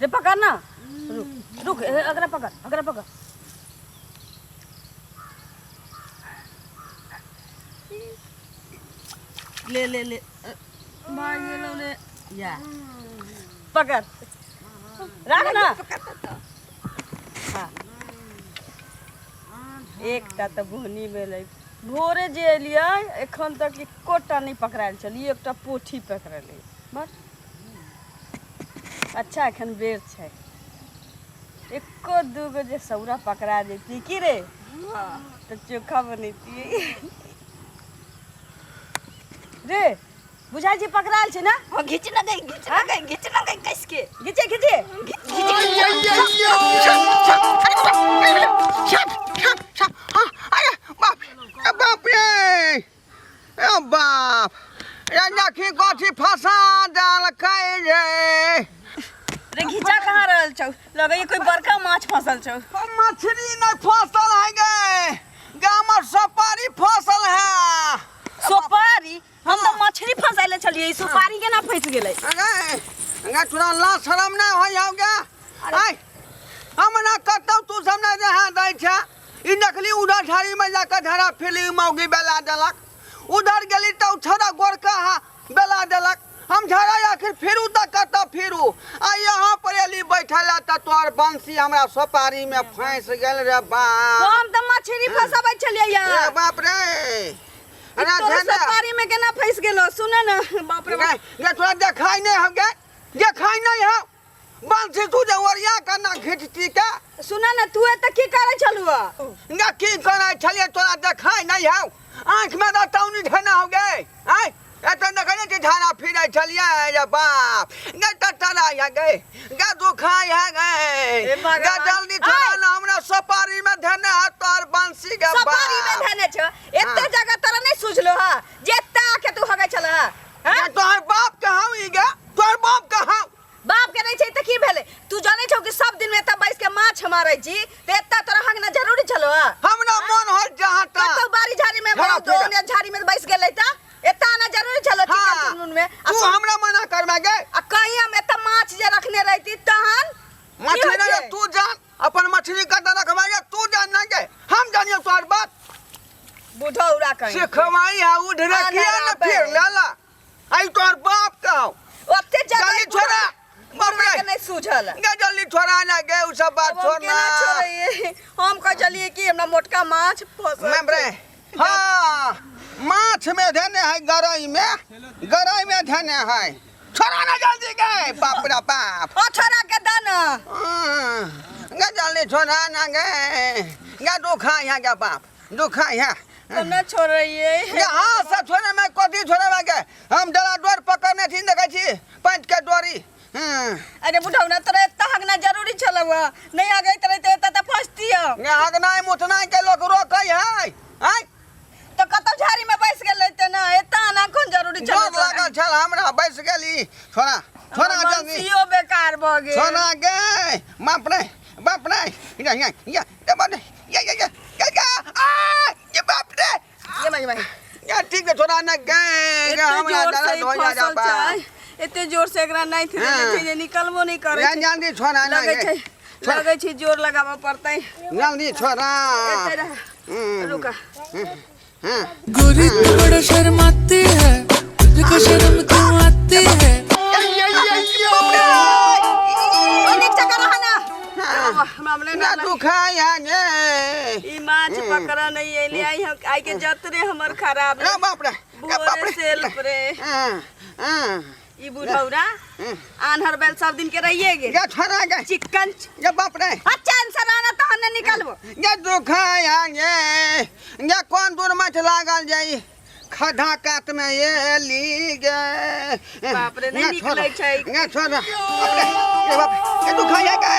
रे पकड़ ना, रुक रुक, अगला पकड़, अगला पकड़। ले ले ले, भाग गेलौ रे। या पकड़, राख ना। हाँ, एकटा तऽ बोहनी भेलै। भोरे जे एलियै एखन तक एकोटा नहि पकड़ायल छल, ई एकटा पोठी पकड़ेलै बस। अच्छा एखन बेर छै, एको दूगो जे सौरा पकड़ा जैती की रे तऽ चोखा बनैतियै रे। बुझाइ छै पकड़ायल छै ना? हाँ, घीच ना गई, घीच ना गई, घीच ना गई कस के। घीचे घीचे। अरे बाप रे, बाप रे, ए बाप रे, देखी कथी फंसा देलकै रे। रे घीचा कहाँ रहल छौ? लगैए कोई बड़का माछ फसल छौ। मछली नहीं फसल है गे, गामर सुपारी फसल है। सुपारी? हम तऽ मछली फंसैले छलियै, ई सुपारी केना फंसि गेलै? अरे गे, तोरा लाज शरम नहीं होइ हौ गे? आय हमरा कतौ तू सब नहीं रहा दै छै। ई देखली उधर झाड़ी में जाकर झड़ा फिरली, मौगी बेला देलक। उधर गेली तऽ छड़ा गोरका हा बेला देलक। हम झड़ा आखिर फिरू तऽ कतऽ फिरू? आ यहाँ पर एली बैठल तऽ तोहर बंसी हमरा सुपारी में फंसि गेल रे बाप। हम तऽ मछली फंसाबै छलियै यार। रे बाप रे, अरे तोरा झंडा। सुपारी में केना फंसि गेलो? सुन ना, बाप रे बाप। गे, तोरा देखाई नहीं हो गे, देखाई नहीं हो? बंसी तू जे ओरिया के ना घिचती के। सुन ना, तू एतऽ की करै छलुआ? गे की करै छलियै तोरा देखाई नहीं हो? आँख में तो तौनी धेना हो गे। आय एतऽ देखै नहि छी झाड़ा फिरै छलियै रे बाप। गे टटरा है गे, गे दुखाई है गे। हे भगवान। गे जल्दी छोड़ा आय। ना, हमरा सुपारी में धेने है तोहर बंसी गे बाप। सुपारी में धेने छौ? एते हाँ। जगह तोरा नहीं सुझलो हा जे एते आके तू हगै छल हा? हाँ? गे तोहर बाप के हौ ई गे, तोहर बाप के हौ। बाप के नहीं छै तऽ की भेलै? तू जानै छौ कि सब दिन में एतऽ बैस के माछ मारै छी, तऽ एतऽ तोरा हगना जरूरी छलो हा? हमरा मन होल जहाँ तहाँ। कतौ बाड़ी झाड़ी में खड़ा बहुत फिरा। ओने झाड़ी में बैस गेलै तऽ एतऽ आना जरूरी छलो? हाँ। चिकन चुनमुन में आ तू हमरा मना करबे गे? आ कहीं हम एतऽ माछ जे रखने रहती तहन की मछली होइ नहीं छै? तू जान अपन मछली कतऽ रखबे गे, तू जान ना गे, हम जानियो तोहर बात। बुढ़ौरा कहीं सिखवाई है उधरे आना किया ना राबै। फिर लेला आई तोहर बाप का हौ। ओते जगह जल्दी छोड़ा बाप बुढ़वा रे। के नहीं सूझल। गे जल्दी छोड़ा ना गे, उ सब बात अब हम छोड़ केना ना। छोड़िए? हम कह चलिए कि हमरा मोटका माछ फसल बाप रे, हाँ माछ में धेने है, गरई में, गरई में धेने है। छोड़ा ना जल्दी गे, बाप रे बाप। ओ छोड़ा के द ना। गे जल्दी छोड़ा ना गे, गे दुखा है गे बाप, दुखा है। हम ना छोड़िए। गे हाथ से छोड़े में कथी छोड़े गे? हम डरा डोर पकड़ने छी, देखै छी पैंट के डोरी। अरे बुढ़ौना, तोरा एत्ता हगना जरूरी छलौ? नहीं हगैत रहते एत्ता तऽ फंसतियौ। गे हगनाइ मुतनाइ के लोक रोकै है? आँय तऽ कतौ झाड़ी में बैस गेल रहते ना, एत्ता आना कोन जरूरी छलौ? डर लागल छल हमरा, बैस गेली। छोड़ा छोड़ा जल्दी। बंसियो बेकार भऽ गेल। छोड़ा गे, बाप रे बाप रे, या या या या बाप रे, या या या या या आ ये बाप रे। ये माई माई। या ठीक है, छोड़ा ना गे, गे एते हमरा जोर से दर्द ई हो जा फसल बा। छै, एते जोर से एकरा नहीं थे हाँ। छै जे निकलबो नहीं करै या छै। जल्दी छोड़ा ना लगै गे। छै, छोड़ा। लगै छै जोर लगाबऽ पड़तै। जल्दी छोड़ा। एते रह। रुका। हाँ। गोरी तू बड़ा शर्माती है, तुझको शर्म क्यों आती है? ओ नीक जकाँ रह ना। हमरा हमरा ना ना दुखाय है गे। ई माछ पकड़ नहीं एली आई, हम आई के जतरे हमर खराब रे बाप रे, रे बाप भोरे रे। सेल रे। हाँ, हाँ। ई बुढ़ौरा आन्हर बैल सब दिन के रहिए गेल। गे छोड़ा गे। चिकन गे बाप रे। अच्छा इंसान आना तहन ने निकलबो। गे दुखाय है गे, गे कोन दूर माछ लागल जाई खड्डा कात में ये ली गे। बाप रे, नहीं गे छोड़ा। निकलै छै। गे छोड़ा, बाप रे, गे बाप रे, गे दुखाय है गे।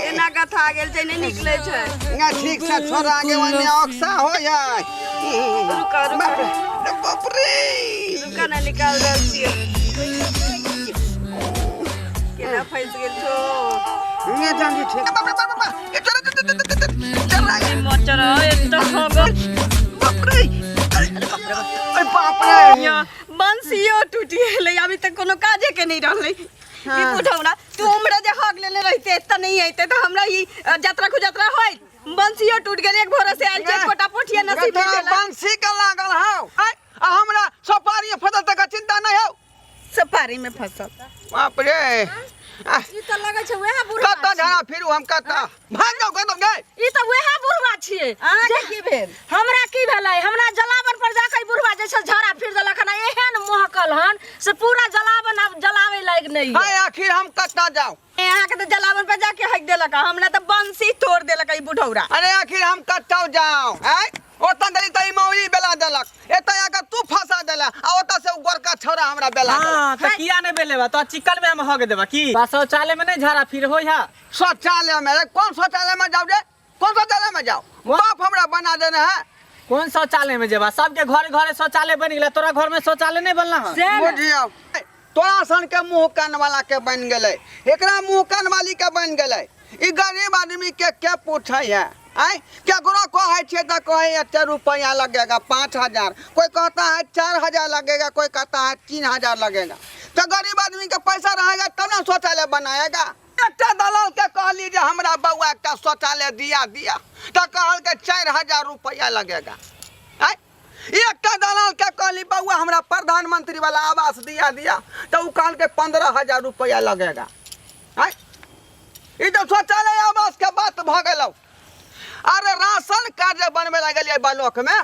एना गथा गेल छै, नहीं निकलै छै। गे ठीक से छोड़ा गे, ओने अक्सा हो जाय। रुका, रुका। बाप रे, रे बाप रे। रुका ना, निकाल रहल छियै। केना फंसि गेल छौ? गे जल्दी ठीक, बाप रे बाप रे बाप, गे छोड़ा, चल चल चल गे। मचर एतऽ हो गेल। बाप रे, अरे बाप रे। या, बंसियो टूटि गेलै, अभी तक कोनो काजे के नहीं रहलै। ई बुढ़ौना तू उम्र जे हक लेने रहते त नहीं आइते त हमरा ई जतरा खुजतरा होइत। बंसियो टूट गेल, एक भोरे से आयल छै, कोटा पोठिया नसीब तोरा नहीं भेल। बंसी के लागल हौ आय, आ हमरा सोपारी फसल तक चिंता नहीं हौ। सपारी में फसल। बाप रे, ई त लगै छै वएह बुढ़वा। कतऽ झड़ा फिरू हम, कतऽ भाग जाओ, कतऽ गए? ई त वएह बुढ़वा छियै। अहाँके की भेल? हमरा की भेलै? हमरा जलावन पर जाके ई बुढ़वा जे छै झड़ा फिर देलक हन, एहन महकल हन से पूरा जलावन आब जलावे लायक नहीं है। हाय, आखिर हम कतऽ जाओ? अहाँके तऽ जलावन पर जाके हक देलक, हमरा तऽ बंसी तोड़ देलक ई बुढ़ौरा। अरे आखिर हम कतऽ जाओ? आय, ओतऽ गेली तऽ ई मौली बेला देलक, एतऽ आके तू फंसा देला, आ ओतऽ से उ गोरका छौड़ा हमरा बेला देलक। हाँ, तऽ किया नहीं बेलेबा? तो चिकन में हम हग देबा की? बा शौचालय में नहीं झाड़ा फिर होई हा? शौचालय में? अरे कौन शौचालय में जाओ रे? कौन शौचालय में जाओ? बाप हमरा बना देने है। कौन शौचालय में जेबा? सबके घरे घरे शौचालय बन गेला, तोरा घर में शौचालय नहीं बनला है? बुझियौ, तोरा सन के मुंह कान वाला के बन गेलै, एकरा मुंह कान वाली के बन गेलै। ई गरीब आदमी के के पूछै है? आय, केकरो कहै छियै तऽ कहै एते रुपया लगेगा, 5000, कोई कहता है 4000 लगेगा, कोई कहता है 3000 लगेगा। तो गरीब आदमी के पैसा रहेगा तब ना शौचालय बनाएगा। एकटा दलाल के कहली जे हमरा बउआ एकटा शौचालय दिया दिया, तऽ कहलकै 4000 रुपया लगेगा। आय, एकटा दलाल के कहली बउआ हमरा प्रधानमंत्री वाला आवास दिया दिया, तऽ उ कहलकै 15000 रुपया लगेगा। आय, ई तऽ शौचालय आवास के बात भऽ गेलौ। अरे राशन कार्ड जे बनबै लए गेलियै ब्लॉक में,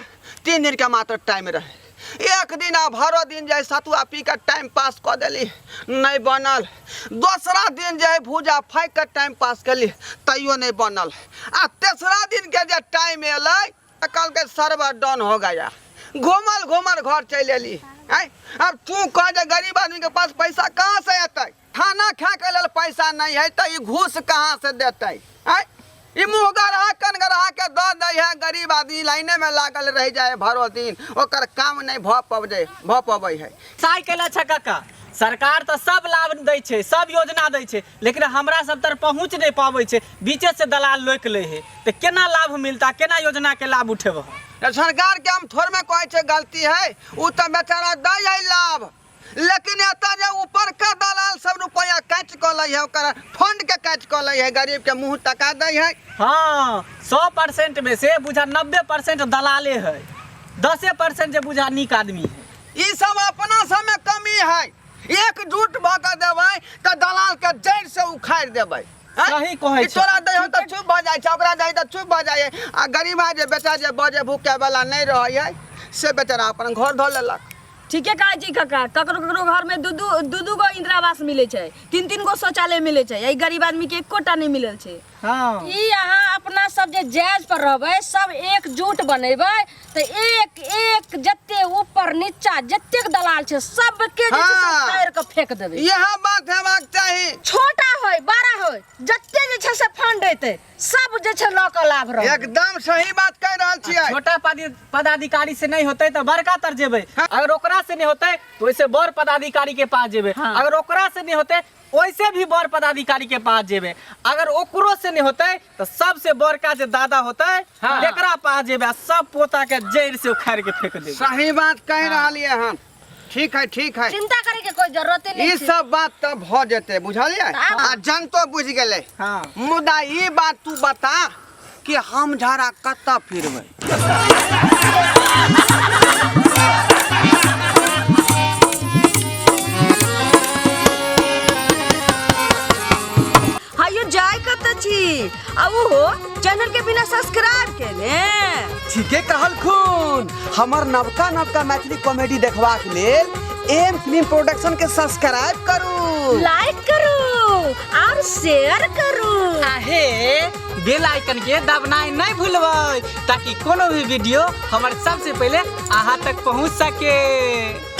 3 दिन के मात्र टाइम रहे। एक दिन आ भरो दिन जे सतुआ पी के टाइम पास कऽ देली, नहीं बनल। दोसरा दिन जे भूजा फाँकि के टाइम पास केली, तैयो नहीं बनल। आ तेसरा दिन के जे टाइम एलै तऽ कहलकै सर्वर डाउन हो गया। घूमल घूमल घर चलि एली। आँय, अब तू कह जे गरीब आदमी के पास पैसा कहाँ से एतै? खाना खाए के लेल पैसा नहीं है तऽ ई घूस कहाँ से देतै? आँय, ई मुँह गरहा कन गरहा के दऽ दै है, गरीब आदमी लाइने में लागल रहि जाए भरो दिन, ओकर काम नहीं भऽ पबै भऽ पबै है। साइकिल अच्छा काका, सरकार तऽ सब लाभ दै छै, सब योजना दै छै, लेकिन हमरा सब तर पहुँच नहीं पाबै छै, बीचे से दलाल लोकि लै है, तऽ केना लाभ मिलता, केना योजना के लाभ उठेबह? तऽ सरकार के हम थोड़मे कहै छै गलती है, उ तऽ बेचारा दै है लाभ, लेकिन एतऽ जे ऊपर के दलाल सब रुपया काटि कऽ लै है, ओकर फंड के काटि कऽ लै है, गरीब के मुँह तका दै है। हाँ, 100% में से बुझा 90% दलाले है, 10% जे बुझा नीक आदमी है। ई सब अपना सब में कमी है, एकजुट भऽ कऽ देबै तऽ दलाल के जड़ि से उखाड़ि देबै। सही कहै ई तोरा दै हो तऽ चुप भऽ जाइ छै, ओकरा दै तऽ चुप भऽ जाइ है, आ गरीबा जे बेचारा जे बजे भूखे वाला नहीं रहै है से बेचारा अपन घर धऽ लेलक। ठीके कहै छी काका, ककरो ककरो घर में दू दू दू दू गो इंदिरा आवास मिलै छै, 3 3 गो शौचालय मिलै छै, एहि गरीब आदमी के एकोटा नहीं मिलल छै। हाँ। ई अहाँ अपना सब जे जायज पर रहबै, सब एकजुट बनेबै तऽ एक एक जते ऊपर नीचा जतेक दलाल छै सबके जे छै से हाँ। उखाड़ि कऽ फेंक देबै। इएह बात हेबाक चाही। छोटा होय बड़ा होय जते जे छै से फंड एतै सब जे छै लऽ कऽ लाभ रहबै। एकदम सही बात कहि रहल छियै। छोटा पदाधिकारी से नहीं होतै तऽ बड़का तर जेबै, अगर ओकरा से नहीं होतै तो ओइसे बड़ पदाधिकारी के पास जेबै, अगर ओकरा से नहीं होतै ओइसे भी बड़ पदाधिकारी के पास जेबै, अगर ओकरो से नहीं होतै तऽ सबसे बड़का जे दादा होतै तेकरा पास जेबै आ सब पोता के जड़ि से उखाड़ि के फेंक देबै। सही बात कहि रहलियै हन। ठीक है, ठीक है, चिंता करे के कोई जरूरत नहीं। ई सब बात तऽ भऽ जेतै, बुझलियै? आ जनतो बुझि गेलै। हाँ। मुदा ई बात तू बता कि हम झाड़ा कतऽ फिरबै? हायो जाय कतऽ छी? आ ओहो चैनल के बिना सब्सक्राइब केने? ठीके कहलखुन। हमर नवका नवका मैथिली कॉमेडी देखबाक लेल एम फिल्म प्रोडक्शन के सब्सक्राइब करू, लाइक करू और शेयर करू, आहे बेल आइकन के दबनाइ नहीं भूलबै ताकि कोनो भी वीडियो हमर सबसे पहले अहाँ तक पहुँच सके।